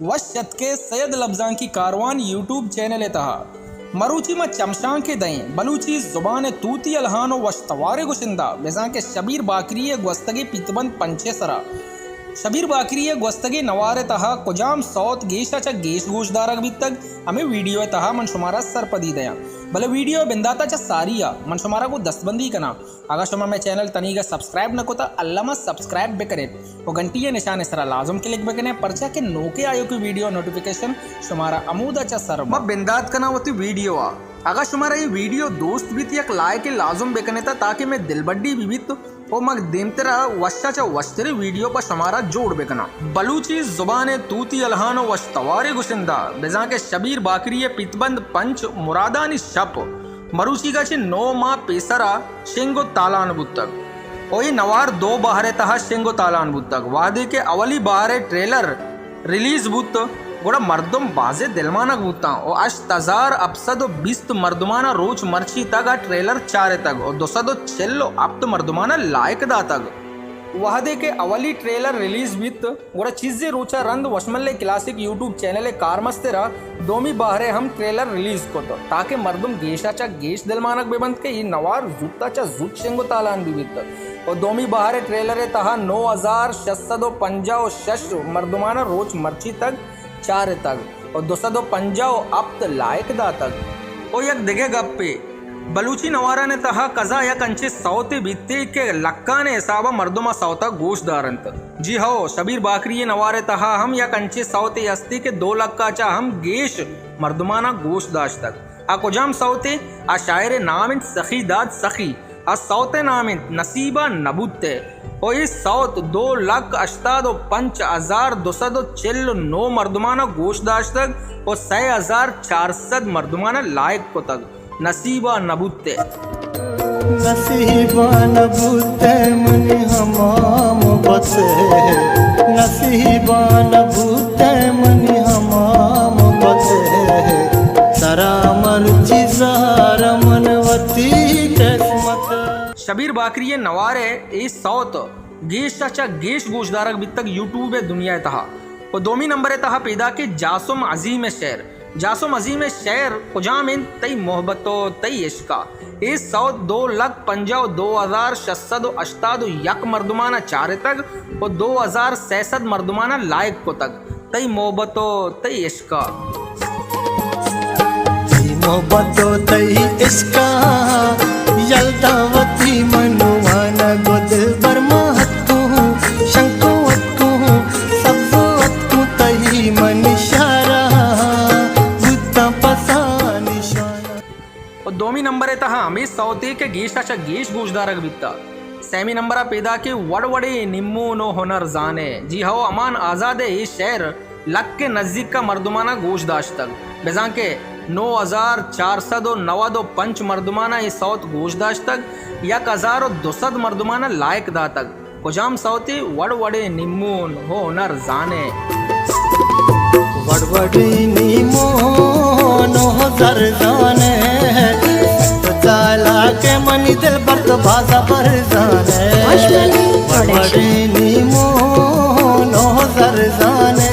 وش اتکے سید لبزانکی کاروان YouTube channel ءِ تہا۔ مروچی ما چمشانکے دئیں بلوچی زبان ءِ توتی الہان ءُ وش توارے گشندہ، بزاں کہ شبیر باکری ءِ گوستگیں پیتبند پنچ ءِ سرا۔ شبیر باکری ءِ گوستگیں نوار ءِ تہا کجام سوت گیش ءَ چہ گیش گوشدارگ بیتگ، ہمے ویڈیو ءِ تہا من شمارا سرپدی دیاں۔ بلے ویڈیو ءِ بندات ءَ چہ ساری ءَ من شمارا گوں دستبندی کناں۔ اگاں شما مئے چینل تنیگا سبسکرائب نہ کتا، الما سبسکرائب بکنیت ءُ گھنٹی ءِ نشان ءِ سرا لازم کلک بکنیت، پرچا کہ نوکیں آیوکیں ویڈیو نوٹیفیکیشن شمارا ہمودا چہ سر بنت۔ ما بندات کناں وتی ویڈیو ءَ۔ اگاں شمارا اے ویڈیو دوست بیت، یک لائکے لازم بکنیت تاکہ مئے دلبڈی بہ بیت ءُ ما دیمترا وشا چہ وشتریں ویڈیو پہ شمارا جوڑ بکناں۔ بلوچی زبان ءِ توتی الہان ءُ وش توارے گشندہ، بزاں کہ شبیر باکری ءِ پیتبند پنچ مرادانی شپ مروچیگا چہ نو ماہ پیسرا شنگ ءُ تالان بوتگ ءُ اے نوار دو بہر ءِ تہا شنگ ءُ تالان بوتگ۔ وہدے کہ اولی بہر ءِ ٹریلر ریلیز بوت، گڑا مردم بازیں دلمانگ بوتاں ءُ ہشت ہزار ہپت سد ءُ بیست مردمانا روچ مرچی تک آ ٹریلر چارتگ ءُ دو سد ءُ چل ءُ ہپت مردمانا لائک داتگ۔ وہدے کہ اولی ٹریلر ریلیز بیت، گڑا چیزے روچا رند وشملے کلاسک یوٹیوب چینل ءِ کارمسترا دومی بہر ءِ ہم ٹریلر ریلیز کت تاکہ مردم گیشا چہ گیش دلمانگ بہ بنت کہ اے نوار زوتا چہ زوت شنگ ءُ تالان بہ بیت۔ ءُ دومی بہر ءِ ٹریلر ءِ تہا نو ہزار شش سد ءُ پنجاہ ءُ شش مردمانا روچ مرچی تک چارتگ ءُ دو سد ءُ پنجاہ ءُ ہپت لائک داتگ۔ ءُ یک دگہ گپے، بلوچی نواران ءِ تہا کزا یک انچیں سوتے بیتے کہ لکان ءِ حسابا مردم آ سوتا گوش دارنت۔ جی ہو، شبیر باکری ءِ نوار ءِ تہا ہم یک انچیں سوتے ہستی کہ دو لکا چہ ہم گیش مردمانا گوش داشتگ۔ آ کجام سوتے؟ آ شاعر ءِ نام انت سخی داد سخی۔ آ سوت ءِ نام انت نصیبا نبوت ءِ۔ ءُ اے سوت دو لکھ ہشتاد ءُ پنچ ہزار دو سد ءُ چل ءُ نو مردمانا گوش داشتگ ءُ سئے ہزار چار سد مردمانا لائک کتگ۔ نصیبا نبوت ءِ۔ نصیبا نبوت ءِ منی ہما محبت ءِ، نصیبا نبوت ءِ منی ہما محبت ءِ، ترا مرچی زار من وتی قسمت ءِ۔ شبیر باکری ءِ نوار ءِ اے سوت گیش ءَ چہ گیش گوشدارگ بیتگ یوٹیوب ءِ دنیا ءِ تہا۔ ءُ دومی نمبر ءِ تہا پیداک اِنت جاسم عظیم ءِ شعر۔ جاسم عظیم ءِ شعر کجام اِنت؟ تئی محبت ءُ تئی عشق ءَ۔ اے سوت دو لکھ پنجاہ ءُ دو ہزار شش سد ءُ ہشتاد ءُ یک مردمان ءَ چارتگ ءُ دو ہزار سئے سد مردمان ءَ لائک کتگ۔ تئی محبت ءُ تئی عشق ءَ۔ تئی محبت ءُ تئی عشق ءَ، یل داں وتی من وانگ ءُ دلبر ما اتکوں، شنکوں اتکوں، سبز اتکوں، تئی من شہر ءَ بوتاں پسا نشان۔ ءُ دومی نمبر ءِ تہا ہمے سوتے کہ گیش ءَ چہ گیش گوشدارگ بیتگ۔ سیمی نمبر ءَ پیداک اِنت وڑ وڑیں نیمون ءُ ہنر زان ءِ۔ جی ہو، امان آزاد ءِ اے شعر لکھ ءِ نزیک ءَ مردمان ءَ گوش داشتگ، بزاں کہ نو ہزار چار سد ءُ نود ءُ پنچ مردمان ءَ اے سوت گوش داشتگ، یک ہزار ءُ دو سد مردمان ءَ لائک داتگ۔ کجام سوتے؟ وڑ وڑیں نیمون ءُ ہنر زان ءِ۔ وڑ وڑیں نیمون ءُ ہنر زان ءِ، تو چالاک ئے منی دلبر تو باز زبر زان ءِ۔ وڑ وڑیں نیمون ءُ ہنر زان ءِ،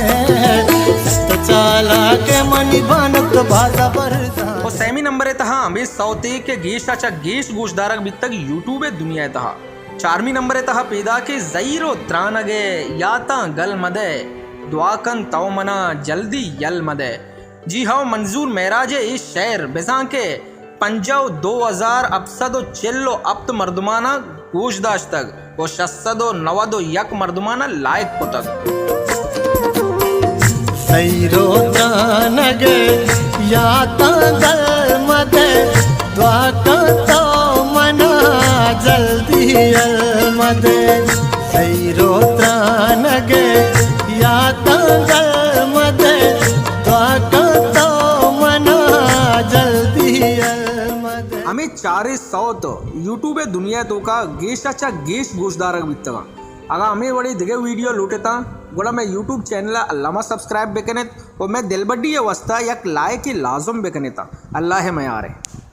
تو چالاک ئے منی بانک تو باز زبر زان ءِ۔ ءُ سیمی نمبر ءِ تہا ہمے سوتے کہ گیش ءَ چہ گیش گوشدارگ بیتگ یوٹیوب ءِ دنیا ءِ تہا۔ چارمی نمبر ءِ تہا پیداک اِنت زہیر ءُ ترانگ ءِ یاتاں گل مدئے، دعا کن تو منا جلدی یل مدئے۔ جی ہو، منظور معراج ءِ اے شعر بزاں کہ پنجاہ ءُ دو ہزار ہپت سد ءُ چل ءُ ہپت مردمان ءَ گوش داشتگ ءُ شش سد ءُ نود ءُ یک مردمان ءَ لائک کتگ۔ سہیر ءُ ترانگ ءِ یاتاں گل مدئے، دعا کن تو منا جلدی یل مدئے۔ سہیر ءُ ترانگ ءِ یاتاں گل مدئے، دعا کن تو منا جلدی یل مدئے۔ ہمے چاریں سوت یوٹیوب ءِ دنیا ءِ توکا گیش ءَ چہ گیش گوشدارگ بیتگ اَنت۔ اگاں ہمے وڑیں دگہ ویڈیو لوٹ اتاں، گڑا مئے یوٹیوب چینل ءَ الما سبسکرائب بکن ات ءُ مئے دلبڈی ءِ واستا یک لائکے لازم بکن ات۔ اللہ ءِ میار ءَ۔